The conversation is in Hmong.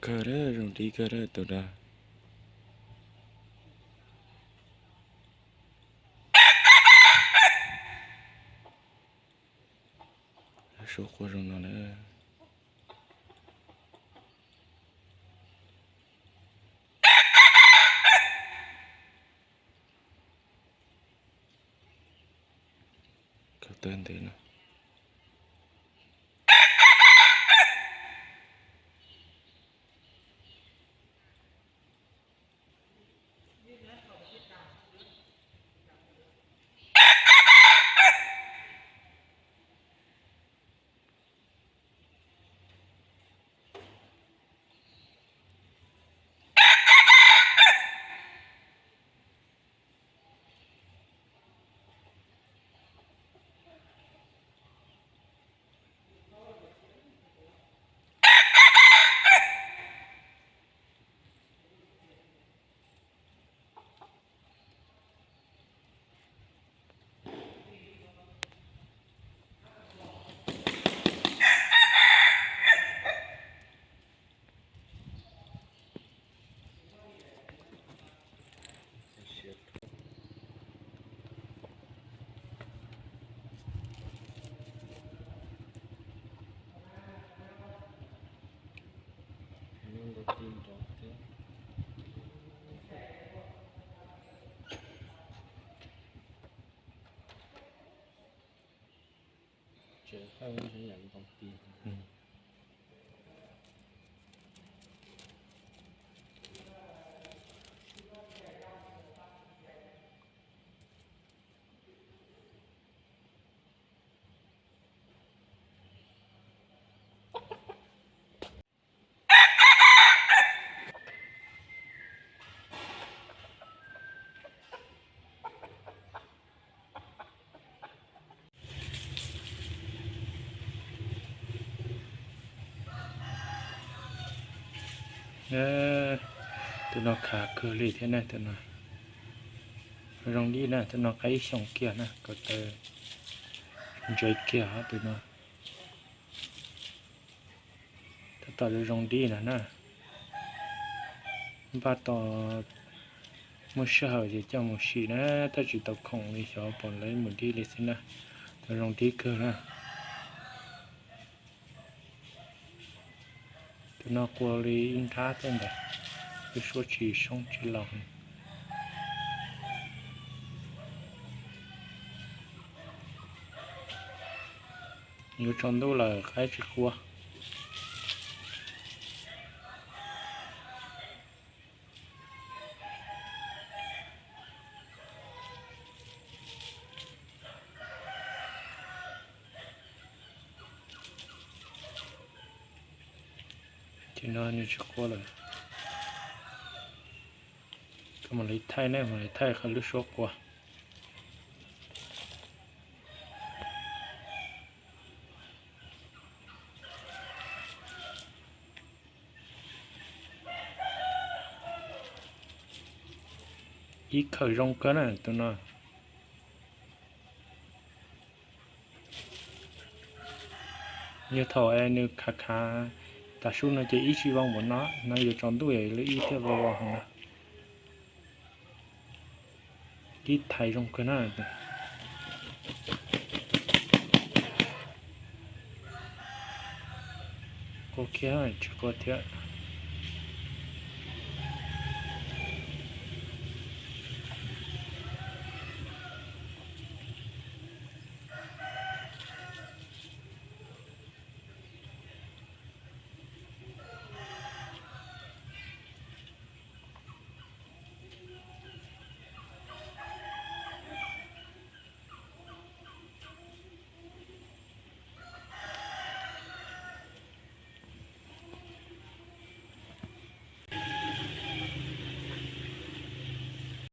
Kawg, zoo dib kawg tus no. Lub suab qua zoo no na. Kawg tawg ntawd no. Tus no khav kawg li thiab na, tus no zoo dib na, tus no qaib ib xyoos kiag na, ko taw ntse kiag tus no. Tab tom zoo dib no na. Npaj tos muaj sij hawm ces coj mus sim na, tab tsis tau khoom li xyov pom lawv mus dib li xwb na. Tus zoo dib kawg na. Tus no qua li ib nrab tej ntawd, lub suab tsis soob tsis laus. Yuav tsaus ntuj lawm qaib tsis qua. Ces no nws tsis qua lawm. Koj mam li thaij ne, mam li thaij qhov lub suab qua. Ib khawm zoo kawg na tus no. Yog thaum nws khav khav tas su no ces ib tsis vau npaum no, no yuav tsaus ntuj lawm ib thiaj vau vau heev na. Ib thaiv zoo kawg na. Qua kiag tsis qua thiab.